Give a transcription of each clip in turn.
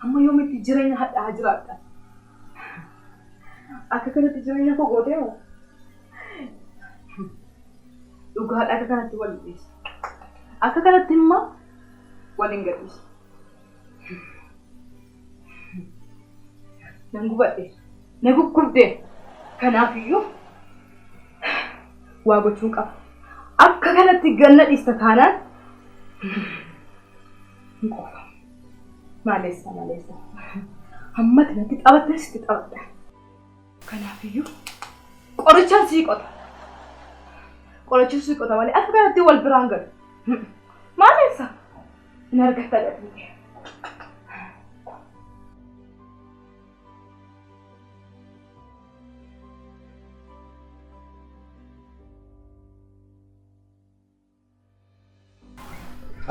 Amma yoomitti jireenya hadhaa jiraadha? Akka kanatti jireenya koo gootee moo? Dhugaadha akka kanatti wal dhiisa. Akka kanatti immoo wal hin gadhiisu. Nan gubadhe. Na guggubde. Kanaafiyyuu waa gochuun qaba. Akka kanatti ganna dhiista taanaan hin quufa. Maaleessa maaleessa. Hammati natti taphatte sitti taphadha. Kanaafiyyuu qorichaan sii qota. Qorichaan sii qota malee akka kanatti wal biraan galu. Maaleessa hin argatta gatii kee.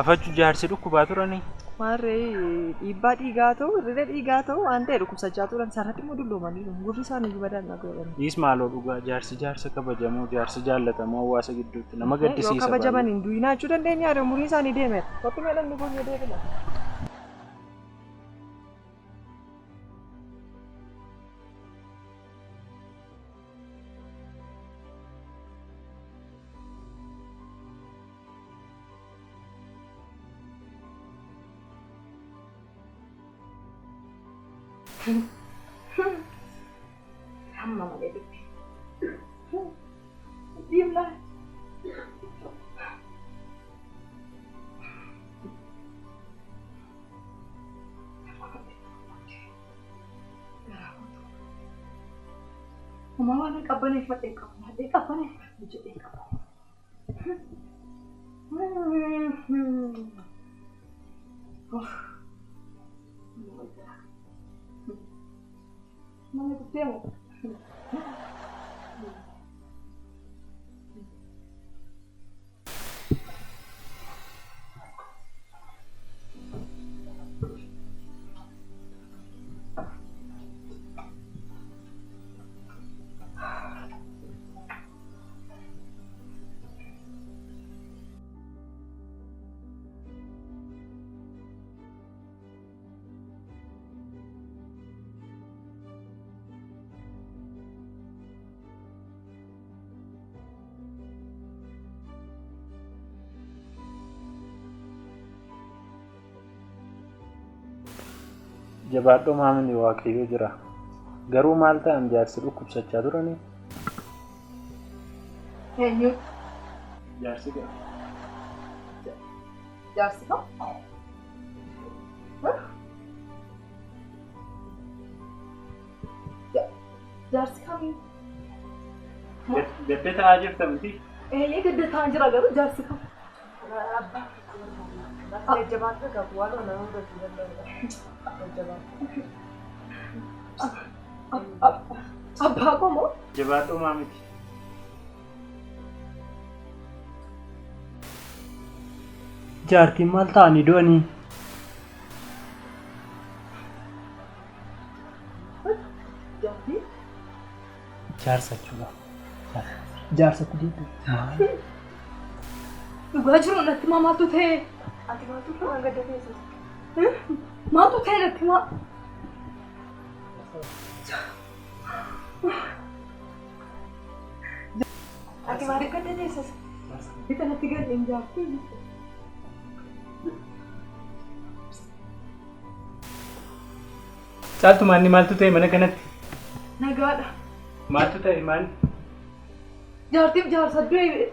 Afachu jaarsi dhukkubaa turanii. Maarree dhiibbaa dhiigaa ta'u hir'ina dhiigaa ta'u waan ta'e dhukkubsachaa turan sarratti immoo dulloomaniiru. Gurri isaanii iyyuu badaan dhaga'u. Dhiis maaloo dhugaa jaarsi jaarsa kabajamoo jaarsi jaallatamoo hawaasa gidduutti nama Yoo gaddisiisa. kabajaman hin du'inaa jechuu dandeenya umuriin isaanii deemeera. Kottu mee namni boonyee deebina. Hamma malee dubbi. Deemnaa. Homaa waan hin qabbaneeffadhe hin qabu. Nyaadhee qabbaneeffadhe jedhee hin qabu. Mana deemu. Jabaadhoo maamilli waaqayyoo jira. Garuu maal ta'an jaarsi dhukkubsachaa turanii? Eenyu? Jaarsi gara. Jaarsi kam? Jaarsi kamii? Gadda ta'aa jirta miti? Eeyyee gadda ta'aa jira garuu jaarsi kam? Jajjabaatti qabu waan nama mudachuu danda'udha. Jajjabaatti. Abbaa koo moo? Jabaadhoo maamiti. Jaartiin maal ta'anii du'anii? Jaartii? Jaarsa jechuudha. Jaarsatti deebi'u. Dhugaa jiru natti himaa maaltu ta'e? Ati maaltu waan gadda teessisa? Maaltu ta'e natti himaa? Ati maaliif gadda teessisa? Bifa natti galee hin jaartii. Caaltu maanni maaltu ta'e mana kanatti? Nagaadha. Maaltu ta'e maal? Jaartiif jaarsa du'e.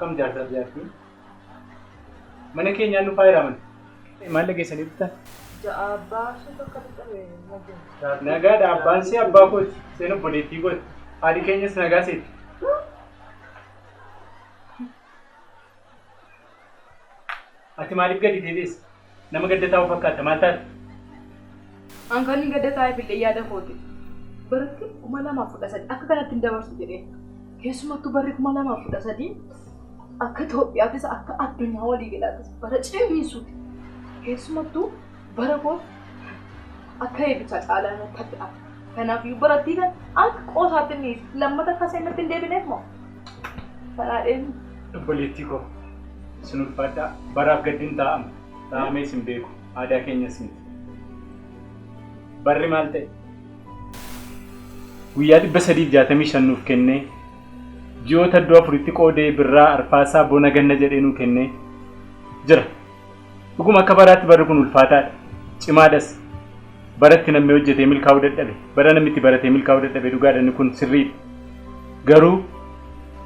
Kam jaarsaaf jaartii? Mana keenyaan nu faayiraman. Maal dhageessanii dhuftan? Ja'a abbaa ishee tokko dhabe nageen. Nagaadha abbaan see abbaa kooti. Seen obboleettii kooti. Haadhi keenyas nagaa seeti. Ati maaliif gadi deebi'es? Nama gadda taa'u fakkaatta maal taate? An kan hin gadda taa'eef illee yaada kooti. Baratti 2013 akka kanatti hin dabarsu jedhee. Keessumattuu barri 2013 akka Itoophiyaattis akka addunyaa waliigalaattis bara cimiisuuti. Keessumattuu bara koo akka eebbichaa caalaa natti hadha'a. Kanaafiyyuu barattii kan akka qoosaatti inni lammata akka seenatti hin deebineef moo? Badhaadheen. Obboleettii koo isin ulfaadhaa baraaf gaddi hin taa'amu. Ta'amees hin beeku. Aadaa keenyas miti. Barri maal ta'e? Guyyaa 365 nuuf kennee, ji'oota iddoo afuritti qoodee, birraa, arfaasaa, bona, ganna jedhee nuu kennee jira. Dhuguma akka baraatti barri kun ulfaataadha. Cimaadhas. Baratti namni hojjetee milkaa'uu dadhabe. Bara namni itti baratee milkaa'uu dadhabe, dhugaadha, inni kun sirriidha. Garuu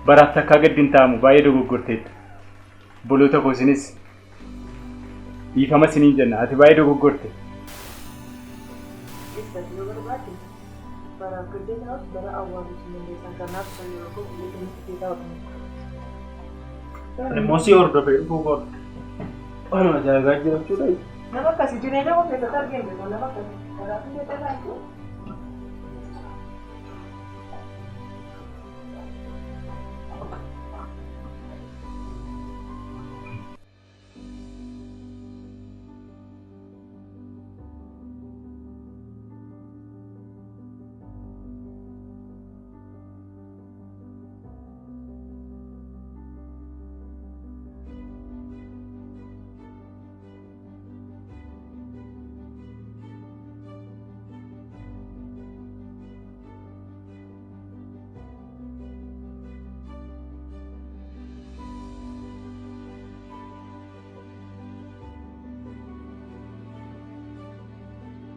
baraaf takkaa gaddi hin taa'amu, baay'ee dogoggorteetta. Obboloota koo, isinis dhiifama isiniin jenna, ati baay'ee dogoggorte. Yoo barbaadde baraaf gadda ta'us bara awwaaluu hin dandeessan. Kanaaf yeroo koo biyya keenyatti ta'u. Ani immoo si hordofee dhufuu koodha. Waanuma ajaa'ibaa jira jechuudha. Nama akkasii jireenya koo keessatti argee hin beeku, nama akkasii. Baraaf gadda taatu.